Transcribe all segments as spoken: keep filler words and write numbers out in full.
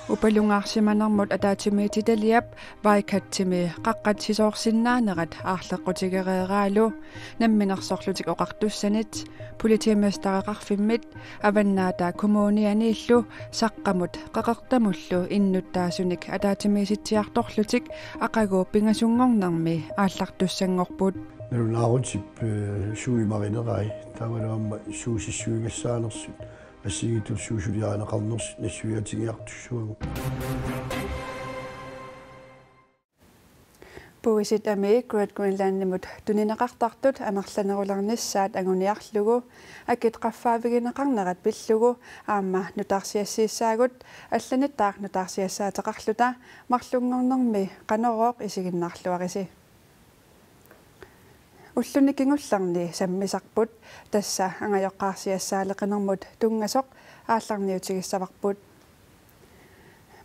Upalungaarsimanermut ataatsimiititaliap Vejkatsimi qaqqat sisoorsinnaanerat aarleqqutigereeraalu namminersorlutik oqartussanit, politimestereqarfimmit Avannaata Kommunianiillu Saqqamut Qeqertamullu innuttaasunik ataatsimiisitsiartorlutik aqagu pingasunngornermi aallartussanngorput. Nalunaarutip, eh, suimarinerai taavalu aamma suusissuigassaanersut assigiittut suusuliarineqarnersut nassuiaatigiartussuagut. Puisit amii Great Greenlandimut tunineqartartut amerlanerulernissaat anguniarlugu akit qaffaavigineqarnerat pillugu aamma nutaarsiassiissaagut, allanittaaq nutaarsiassaateqarluta marlunngornermi Qanorooq isiginnaarluarisi. Ulluni kingullerni sammisarput, tassa angajoqqaarsiassaaleqinermut tunngasoq aallarniutigissavarput.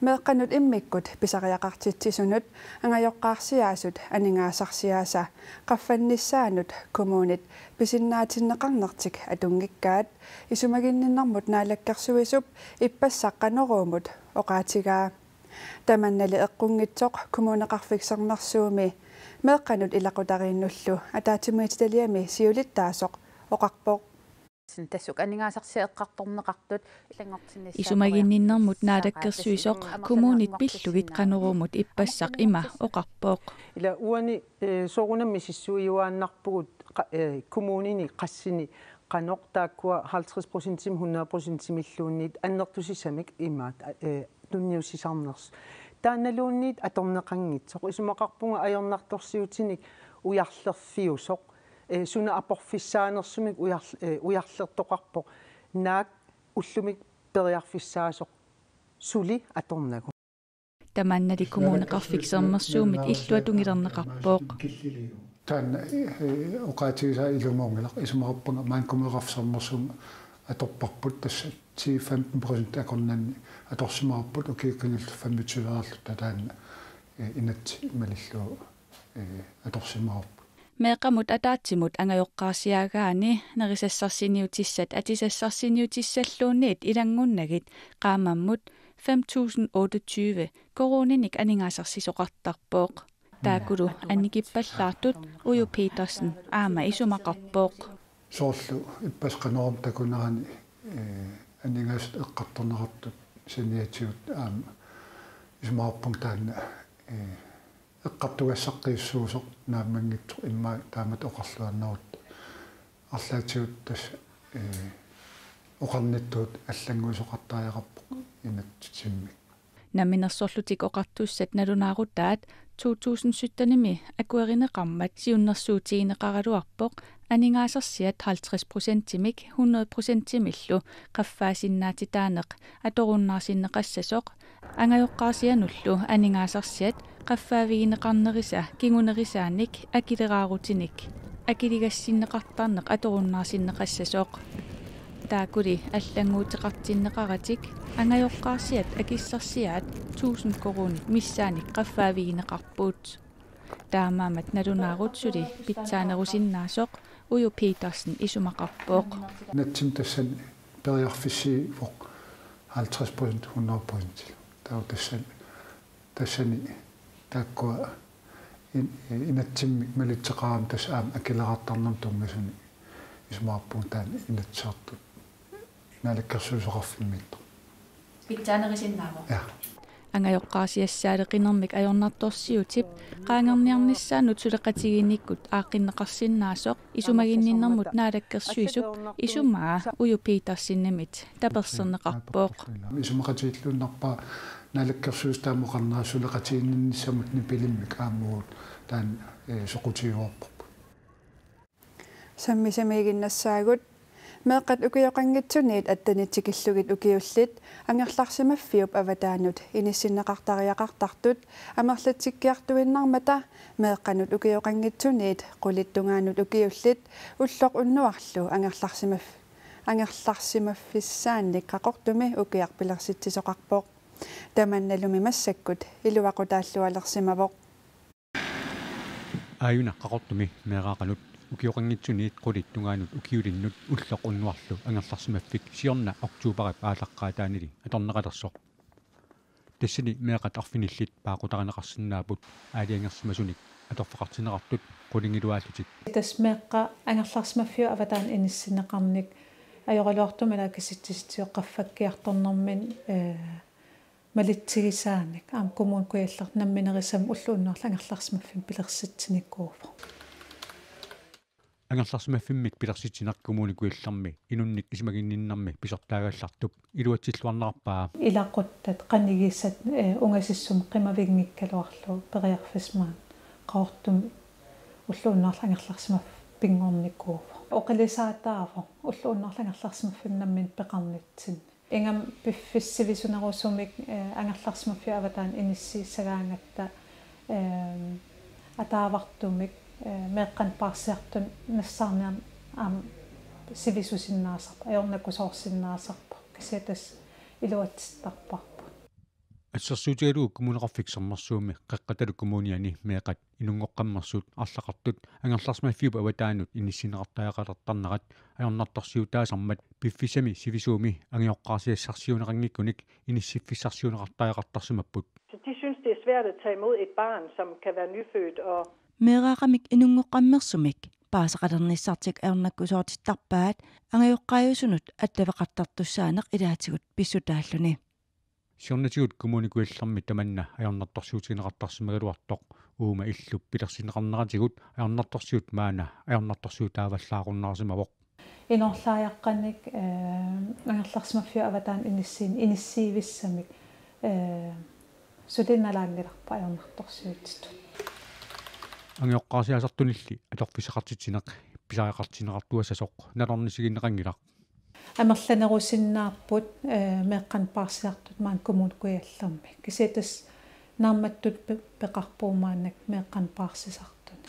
Meeqqanut immikkut pisariaqartitsisunut angajoqqaarsiaasut aningaasarsiaasa qaffannissaanut kommunit pisinnaatinneqarnertik atunngikkaat, isumaginninnermut naalakkersuisup ippassaq Qanoruumut oqaatigaa. Tamannali eqqunngitsoq Kommuneqarfik Sermersuumi meeqqanut ilaqutariinnullu ataatsimiititaliami siulittaasoq oqarpoq. Tassuk aningaasarsiat eqqartorneqartut illanngortinnissaat. Isumaginninnermut naalakkersuisoq kommunit pillugit Qanoruumut ippassaq ima oqarpoq. Ila uani, eh, soorunami misissuiuaannarpugut qa-, eh, kommunini qassini qanoq taakkua halvtreds procentimik hundrede procentimilluunniit annertusissamik imaat, eh, tunniussisarnersut. Taannaluunniit atorneqanngitsoq. Isumaqarpunga ajornartorsiutinik ujarlerfiusoq, eh, suna aporfissaanersumik ujar-, eh, ujarlertoqarpoq. Naak ullumi periarfissaasoq suli atornagu. Tamannali Kommuneqarfik Sermersuumit illuatungilerneqarpoq. Taanna, eh, oqaatigisaa ilumoorngilaq, isumaqarpunga maani Kommuneqarfik Sermersuumi atorparput, tassa ti femten procent akornanni atorsimavarput, ukiut kingulliit femogtyveerluta taanna, eh, inatsit malillugu, eh, atorsimavarput. Meeqqamut ataatsimut angajoqqaarsiaagaanni nerisassarsiorniutissat atisassarsiorniutissalluunniit ilanngunnagit qaammammut fem tusind otteogtyve koruuninik aningaasarsisoqartarpoq. Taakulu annikippallaartut Uju Petersen aamma isumaqarpoq. Soorlu ippassaq Qanoruumut takunerani, eh, aningaasat eqqartorneqartut saniatigut aamma isumaqarpunga taanna, eh, eqqartugassaqqiissuusoq naammanngitsoq immaqa taamatut oqarluarnerutta arlaatigut tassa, eh, oqarnittut allannguisoqartariaqarpoq inatsisimmik. Namminersorlutik oqartussat nalunaarutaat to tusind syttenimi akuerineqarmat siunnersuutigineqaraluarpoq aningaasarsiat halvtreds procentimik hundrede procentimillu qaffaasinnaatitaaneq atorunnaarsinneqassasoq, angajoqqaarsianullu aningaasarsiat qaffaavigineqarnerisa kingunerisaanik akileraarutinik akiligassinneqartarneq atorunnaarsinneqassasoq. Taakuli allannguuteqartinneqaratik angajoqqaarsiat akissarsiaat tusind koruunit missaannik qaffaavigineqarput. Taamaammat nalunaarut suli pitsaanerusinnaasoq Uju Petersen isumaqarpoq. Inatsimmi tassani periarfissiivoq halvtreds procent hundrede procent. Taava tassani, tassani taakkua in-, inatsimmik malitseqarami tassa aamma akileraartarnermut tunngasunik isumaqarpunga taanna Inatsisartut Naalakkersuisoqarfimmiittoq. Pitsaanerusinnaavoq. Ja. Angajoqqaarsiassaaleqinermik ajornartorsiutip qaangerniarnissaanut suleqatigiinnikkut aaqqinneqarsinnaasoq isumaginninnermut naalakkersuisup isumaa Uju Petersenimit taperserneqarpoq. Isumaqatigiilluinnarpara naalakkersuisut taama oqarnerat suleqatiginninnissamut nipilimmik aamma uagut taanna, eh, soqutigiuarparput. Sammisamiiginnassaagut. Meeqqat ukioqanngitsuniit atteniit tikillugit ukiullit angerlarsimaffiup avataanut inissinneqartariaqartartut amerlatsikkiartuinnarmata meeqqanut ukioqanngitsuniit qulit tungaannut ukiullit ulloq unnuarlu angerlarsimaf-, angerlarsimaffissaannik Qaqortumi ukiaq pilersitsisoqarpoq. Tamannalumi massakkut iluaqutaallualersimavoq. Aajuna Qaqortumi meeraaqanut Ukioqanngitsuniit qulit tungaanut ukiulinnut ulloq unnuarlu angerlarsimaffik siorna oktobarip aallaqqaataanili atorneqalersoq. Tassani meeqqat arfinillit paaqutarineqarsinnaapput aalajangersimasunik atorfeqartinneqartut qulingiluaallutik. Tassa meeqqat angerlarsimaffiup avataani inissinneqarnik ajoraluartumik ila kisitsisit qaffakkiartornermini, ee, malitsigisaanik aamma Kommune Kujalleq namminerisama ulloq unnuarlu angerlarsimaffimmik pilersitsinikuuvoq. Angerlarsimaffimmik pilersitsineq Kommune Kujallermi inunnik isumaginninnermi pisortaagallartup iluatsilluarnerarpaa. Ilaquttat qanigisat, ee, ungasissumik qimavinngikkaluarlugu periarfissaq maani Qaqortumi ulloq unnuarlu angerlarsimaffik pinngornikuuvoq. Oqilisaataavoq ulloq unnuarlu angerlarsimaffimmi nammineq peqarnitsinni. Ingammik piffissaq sivisunerusumik, ee, angerlarsimaffiup avataani inissiissagaangatta, ee, ataavartumik, ee, meeqqanik paarsisartunik nassaarniarneq aamma sivisusinnaasarpoq, ajornakusoorsinnaasarpoq, kisianni tassa iluatsittarparput. Assersuutigalugu Kommuneqarfik Sermersuumi Qeqqatalu Kommuniani meeqqat inunngoqqammersut arlaqartut angerlarsimaffiup avataanut inissinneqartariaqalertarnerat ajornartorsiutaasarmat piffissami sivisuumi angajoqqaarsiassarsiuineqanngikkunik inissiffissarsiuineqartariaqartarsimapput. Så de synes, det er svært at tage imod et barn, som kan være nyfødt, og Meeraaqqamik inunngoqqammersumik paasisaqalernissartik ajornakusoortittarpaat angajoqqaajusunut attaveqartartussaaneq ilaatigut pissutaalluni. Siornatigut Kommune Kujallermi tamanna ajornartorsiutigineqartarsimagaluartoq uuma illup pilersinneqarneratigut ajornartorsiut maanna ajornartorsiutaavallaaqunnaarsimavoq. Inoorlaajaqqanik, ee, angerlarsimaffiup avataani inissiin-, inissiivissamik, ee, suli nalaanngilarput ajornartorsiutitut. Angajoqqaarsiassartunilli atorfissaqartitsineq pisariaqartinneqartuassasoq nalornisigineqanngilaq. Amerlanerusinnaapput, ee, meeqqanik paarsisartut maani Kommune Kujallermi. Kisianni tassa naammattutut pe-, peqarpugut maannakkut meeqqanik paarsisartunik.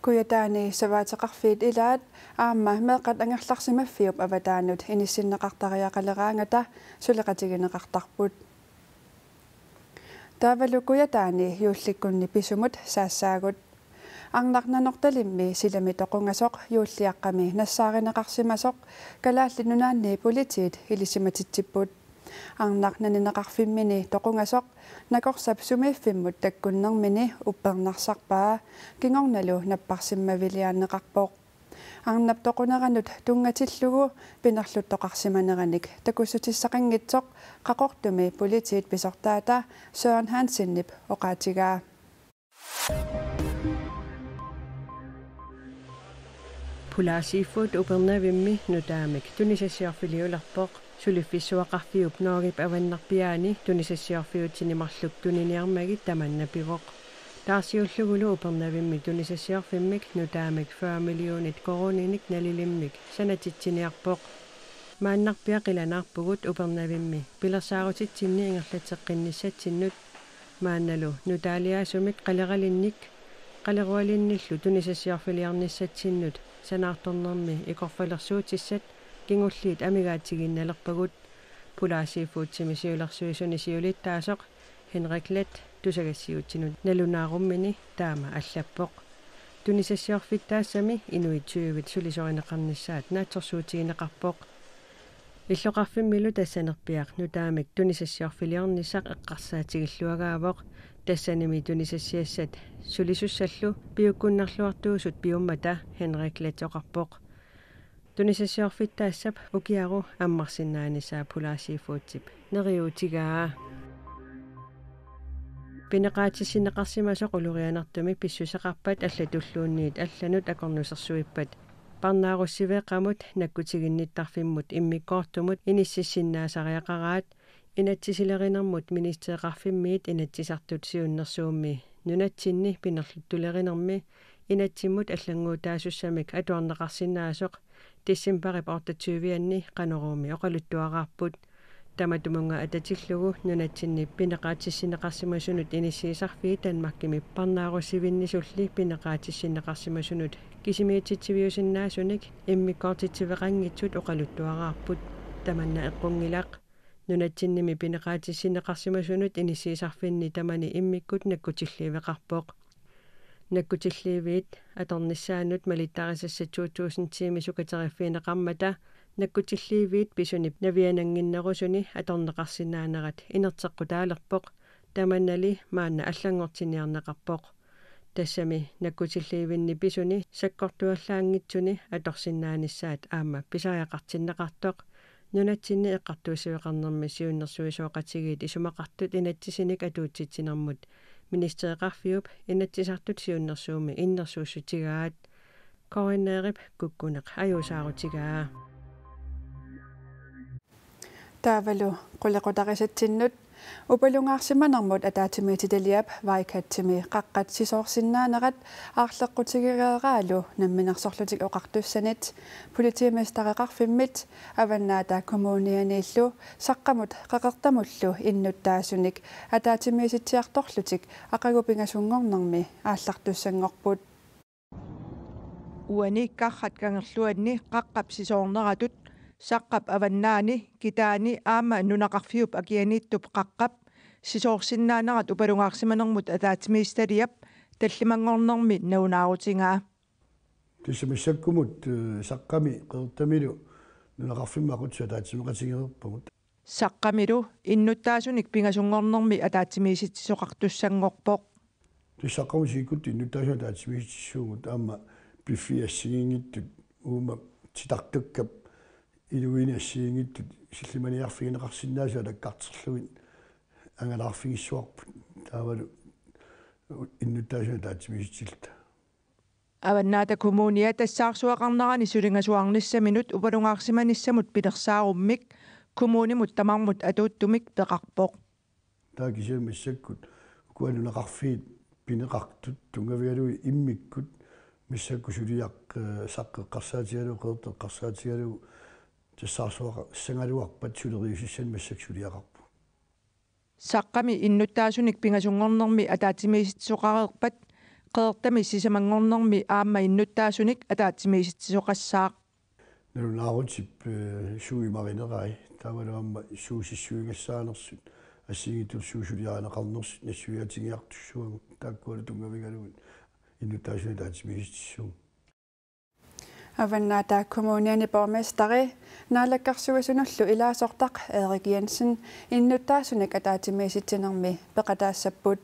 Kujataani savaateqarfiit ilaat aamma meeqqat angerlarsimaffiup avataanut inissinneqartariaqaleraangata suleqatigineqartarput. Taavalu Kujataani juullikkunni pisumut saassaagut. Arnaq Nanortalimmi silami toqungasoq juulliaqqami nassaarineqarsimasoq Kalaallit Nunaanni politiit ilisimatitsipput. Arnaq nanineqarfimmini toqungasoq nakorsap sumiiffimmut takkunnermini uppernarsarpaa kingornalu napparsimmaviliaanneqarpoq. Arnap toquneranut tunngatillugu pinerluttoqarsimaneranik takussutissaqanngitsoq Qaqortumi politiit pisortaata Søren Hansenip oqaatigaa. Polar Seafood Upernavimmi nutaamik tunisassiorfiliulerpoq. Suliffissuaqarfiup Norgep avannarpiaani tunisassiorfiutini marluk tuniniarmagit tamanna pivoq. Taarsiullugulu Upernavimmi tunisassiorfimmik nutaamik fyrre millionit koruuninik nalilimmik sanatitsiniarpoq. Maannarpiaq qilanaarpugut Upernavimmi pilersaarutitsinni ingerlatseqqinnissatsinnut. Maannalu nutaaliaasumik qaleralinnik qalerualinnillu tunisassiorfiliornissatsinnut sanaartornermi ikorfalersuutissat kingulliit amigaatigiinnalerpagut. Polar Seafoodimi siulersuisuni siulittaasoq Henrik Leth tusagassiuutsinut nalunaarummini taama allappoq. Tunisassiorfittaassami inuit tyvit sulisorineqarnissaat naatsorsuutigineqarpoq. Illoqarfimmilu tassanerpiaq nutaamik tunisassiorfiliornissaq eqqarsaatigilluagaavoq. Tassanimi tunisassiassat sulisussallu piukkunnarluartuusut piummata Henrik Leth oqarpoq. Tunisassiorfittaassap ukiaru ammarsinnaanissaa Polar Seafoodip neriuutigaa. Pineqaatissinneqarsimasoq ulorianartumik pissuseqarpat allatulluunniit allanut akornusersuippat parnaarussiveeqqamut nakkutiginnittarfimmut immikkoortumut inississinnaasariaqaraat inatsisilerinermut ministereqarfimmiit Inatsisartut siunnersuummi nunatsinni pinerluttulerinermi inatsimmut allannguutaasussamik atuarneqarsinnaasoq decembarip otteogtyve-anni Qanoruumi oqaluttuaraarput. Tamatumunnga atatillugu nunatsinni pineqaatissinneqarsimasunut inissiisarfii Danmarkimi parnaarussivinnisulli pineqaatissinneqarsimasunut kisimiititsiviusinnaasunik immikkoortitsiveqanngitsut oqaluttuaraarput. Tamanna eqqunngilaq. Nunatsinnimi pineqaatissinneqarsimasunut inissiisarfinni tamani immikkut nakkutilliiveqarpoq. Nakkutilliiviit atornissaannut malittarisassat to tusind-imi sukateriffigineqarmata nakkutilliiviit pisunip navianannginnerusuni atorneqarsinnaanerat inerteqqutaalerpoq, tamannali maanna allanngortinniarneqarpoq. Tassami nakkutilliivinni pisuni sakkortuallaanngitsuni atorsinnaanissaat aamma pisariaqartinneqartoq nunatsinni eqqartuussiveqarnermi siunnersuisoqatigiit isumaqartut inatsisinik atuutsitsinermut ministereqarfiup inatsisartut siunnersuummi innersuussutigaat. K N R-ip kukkuneq ajuusaarutigaa. Taavalu qulequtarisatsinnut. Upalungaarsimanermut ataatsimiititaliap Veigattimi qaqqat sisoorsinnaanerat aarleqqutigereeraalu Namminersorlutik Oqartussanit Politimestereqarfimmit Avannaata Kommunianiillu Saqqamut Qeqertamullu innuttaasunik ataatsimiisitsiartorlutik aqagu pingasunngornermi aallartussanngorput. Uani Qarrat Kangerluanni qaqqap sisoorneratut Saqqap Avannaani, Kitaani aamma nunaqarfiup akianiittup qaqqap sisoorsinnaanerat upalungaarsimanermut ataatsimiititaliap tallimanngornermi nalunaarutigaa. Tassa massakkumut, eh, Saqqami Qeqertamilu nunaqarfimmi aqutsisut ataatsimeeqatigereerpagut. Saqqamilu innuttaasunik pingasunngornermi ataatsimiisitsisoqartussanngorpoq. Tassa Saqqamut sivikkuttut innuttaasunik ataatsimiisitsissuugut aamma piffissap assigiinngitsut uuma titartakkap iluini assigiinngitsut sillimaniarfigineqarsinnaasut alakkarterlugit angalaarfigissavarput taavalu innuttaasunik ataatsimiisitsilluta. Avannaata Kommunia tassaarsuaqarnerani sulingasuarnissaminut upalungaarsimanissamut pilersaarummik kommunimut tamarmut atuuttumik peqarpoq. Taava kisianni massakkut ukua nunaqarfiit pineqartut tunngavigalugit immikkut massakkut suliaq, eh, Saqqap eqqarsaatigalugu, Qeqertap eqqarsaatigalugu tassaarsuaqarnermi sangaaruarpat suleriaaseq massakkut suliaqarpoq. Saqqami innuttaasunik pingasunngornermi ataatsimiisitsisoqareerpat Qeqertami sisamanngornermi aamma innuttaasunik ataatsimiisitsisoqassaaq. Nalunaarutip, eh, suut imarinerai taavalu aamma suut sissuigassaanersut assigiinngitsunik suut suliarineqarnersut nassuiaatigiartussavagut taakkualu tunngavigalugit innuttaasunik ataatsimiisitsissuugut. Avannaata Kommuniani borgmesteri naalakkersuisunullu ilaasortaq Erik Jensen innuttaasunik ataatsimiisitsinermi peqataassapput.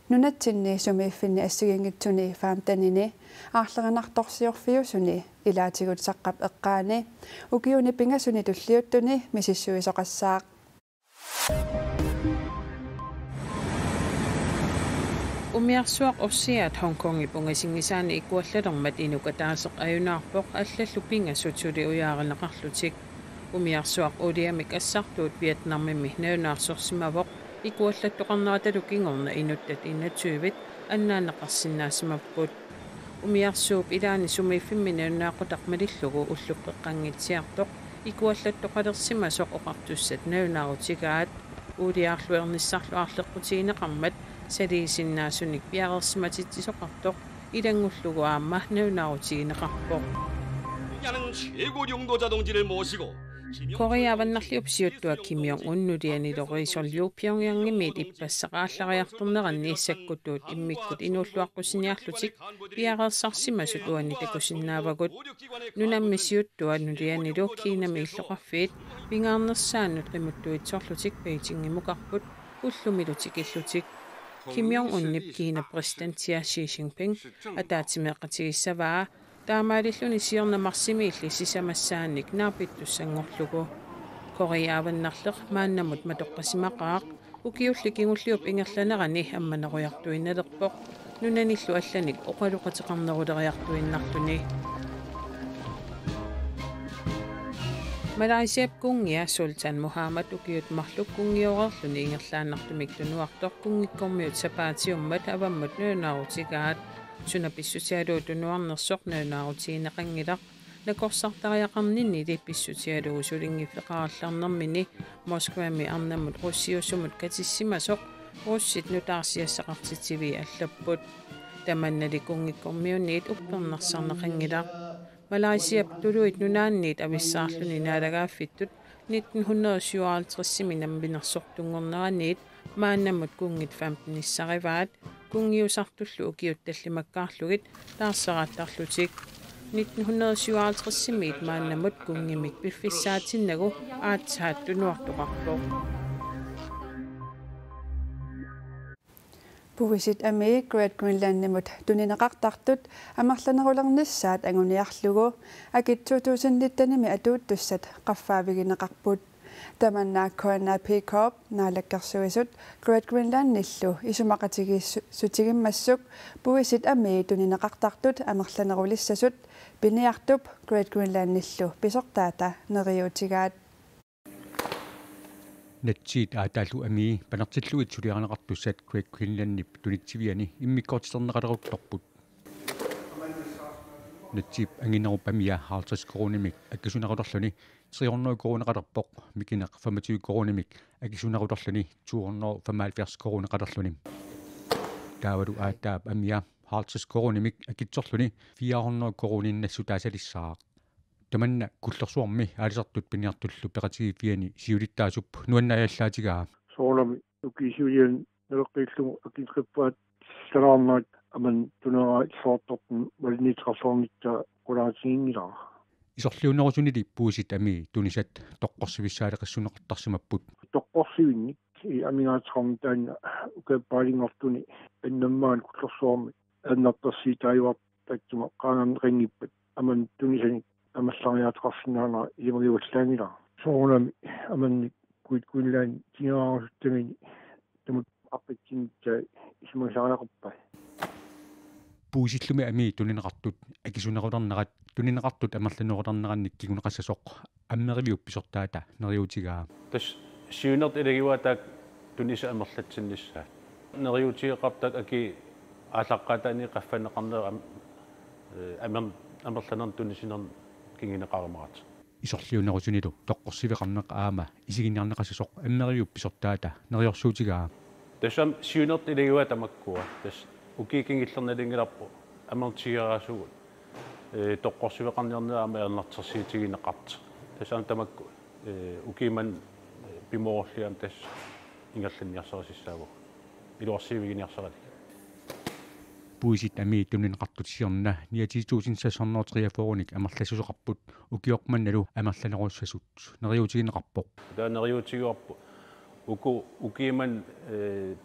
Nunatsinni sumiiffinni assigiinngitsuni femtenini aarlerinartorsiorfiusuni ilaatigut Saqqap eqqaani ukiuni pingasuni tulliuttuni misissuisoqassaaq. Umiarsuaq orsiaat Hong Kongip ungasinngisaani ikuallalermat inuk ataaseq ajunaarpoq allallu pingasut suli ujaarineqarlutik. Umiarsuaq uuliamik assartuut Vietnamimi nalunaarsorsimavoq, ikuallattoqarneratalu kingorna inuttat enogtyve annaanneqarsinnaasimapput. Umiarsuup ilaani sumiiffimmi nalunaaqutaq malillugu ullup qeqqanngitsiartoq ikuallattoqalersimasoq oqartussat nalunaarutigaat. Uuliarluernissarlu aarleqqutigineqarmat saliisinnaasunik piareersimatitsisoqartoq ilanngullugu aamma nalunaarutigineqarpoq. Korea Avannarliup siuttua Kim Jong-un nulianilu resolut Pyongyangimiit ippassaq aallariartorneranni sakkutuut immikkut inuulluaqqusiniarlutik piareersarsimasut uani takusinnaavagut. Nunammi siuttua nulianilu Kinami illoqarfiit pingaarnersaannut qimuttuitsorlutik Beijingimukarput ullumilu tikillutik. Kim Jong-unip Kiinap præsidentia Xi Jinping ataatsimeeqatigissavaa, taamaalilluni siorna marsimiilli sisamassaannik naapittussanngorlugu. Korea Avannarleq maannamut matoqqasimaqaaq, ukiulli kingulliup ingerlanerani ammanerujartuinnalerpoq, nunanillu allanik oqaloqateqarneruleriartuinnarluni. Malaysiap kunngia Sultan Muhammad ukiut marluk kunngioreerluni ingerlaannartumik tunuartoq kunngikkormiut sapaatiummat avammut nalunaarutigaat. Suna pissutigalugu tunuarnersoq nalunaarutigineqanngilaq. Nakorsartariaqarninnili pissutigalugu sulinngiffeqarallarnermini Moskvami arnamut russiusumut katissimasoq russit nutaarsiassaqartitsivii allapput. Tamannali kunngikkormiunniit uppernarsarneqanngilaq. Malaysiap tuluit nunaanniit avissaarluni naalagaaffittut nitten hundrede syvoghalvtredsimi namminersortunngorneraniit maannamut kunngit femtenissarivaat, kunngiusartullu ukiut tallimakkaarlugit taarseraattarlutik. Nitten hundrede syvoghalvtredsimiit maannamut kunngimik piffissaatinnagu aatsaat tunuartoqarpoq. Puisit amii Great Greenlandimut tunineqartartut amerlanerulernissaat anguniarlugu akit to tusind nittenimi atuuttussat qaffaavigineqarput. Tamanna Koanna P. Korp Naalakkersuisut Great Greenlandillu isumaqatigiissutigimmassuk puisit amii tunineqartartut amerlanerulissasut piniartup Great Greenlandillu pisortaata neriuutigaat. Natsiit aataallu amii panertillugit suliarineqartussat Great Greenlandip tunitsiviani immikkoortiterneqaleruttorput. Natsiip anginerup amia halvtreds koruunimik akisunerulerluni tre hundrede koruuneqalerpoq, mikineq femogtyve koruunimik akisunerulerluni to hundrede femoghalvfjerds koruuneqalerluni. Taavalu aataap amia halvtreds koruunimik akitsorluni fire hundrede koruuniinnassutaasalissaaq. Tamanna Kullersuarmi aalisartut piniartullu peqatigiiffiani siulittaasup nuannaajallaatigaa. Soorunami ukiut siuliani naleqqiullugu akineqarpaat salaarnaat aamma tunera illoortartun malinniittoqarluarnissaa qulaatiginngilara. Isorliunerusunili puisit amii tunisat toqqorsivissaaleqissuunneqartarsimapput. Toqqorsivinnik i amigaateqarneq taanna ukiappaalinngortuni annammaani Kullersuarmi annertusiartuujuartut taassuma qaangerneqanngippat aamma tunisanik amerleriaateqarsinnaanera ilimagivallaanngilara. Soorunami aamma Great Greenland tigeraarusuttamini tamakku aqqutsinngitsai isumagisariaqarpai. Puisillumi amii tunineqartut akisunerulernerat tunineqartut amerlanerulernerannik kinguneqassasoq Ammeriviup pisortaata neriuutigaa. Tassa siunertaq ilagivaat taakku tunisat amerlatsinnissaat. Neriuutigeqartartut akii aallaqqaataaniit qaffanneqarnerat am-, ee, amer-, amerlanernik tunisinernik kinguneqarumaratik. Isorliunerusunilu toqqorsiveqarneq aamma isiginniarneqassasoq Ammeriviup pisortaata neriorsuutigaa. Tassami siunertaq ilagivaat tamakkua. Tassa ukiut kingulliit nalunngilarput amerlatigereerasugut, ee, toqqorsiveqarniarnerat aamma annertusiutigineqartoq. Tassami tamakku, ee, ukiut manna, ee, pimoorulliit aamma tassa ingerlanniarsarisussaavagut. Iluarsiiviginiarsaralugit. Puisit amii tunineqartut siorna niogtyve tusind seks hundrede treogfyrrenik amerlassuseqarput, ukioq mannalu amerlanerussasut neriuutigineqarpoq. Taava neriuutigaarput uku ukiut manna, ee,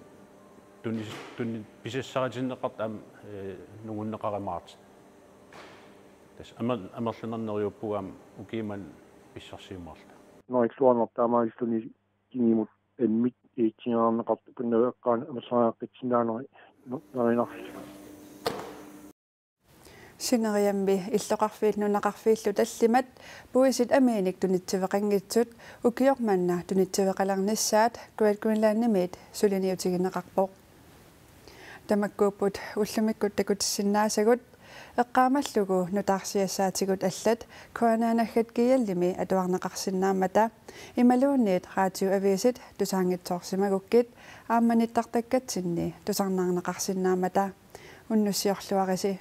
tunis-, tuni-, pisassaritinneqartut aamma, ee, nungunneqarumaartut. Tassa amer-, amerlanernik neriuppugut aamma ukiut manna pissarsiumaarluta. Neriulluarneq taamaalilluni kingumut ammit iitsigaarneqartup pinnaveeqqaan amerleriaaqqitsinnaaneri nu-, nerinarsi. Sineriammi illoqarfiit nunaqarfiillu tallimat puisit amiinik tunitsiveqanngitsut ukioq manna tunitsiveqalernissaat Great Greenlandimiit suliniutigineqarpoq. Tamakkuupput ullumikkut takutissinnaasagut, eqqaamallugu nutaarsiassaatigut allat Koanna Naggat G L-imi atuarneqarsinnaammata imaluunniit radioavisit tusaanngitsoorsimagukkit aamma nittartakkatsinni tusarnaarneqarsinnaammata. Unnussiorluarisi.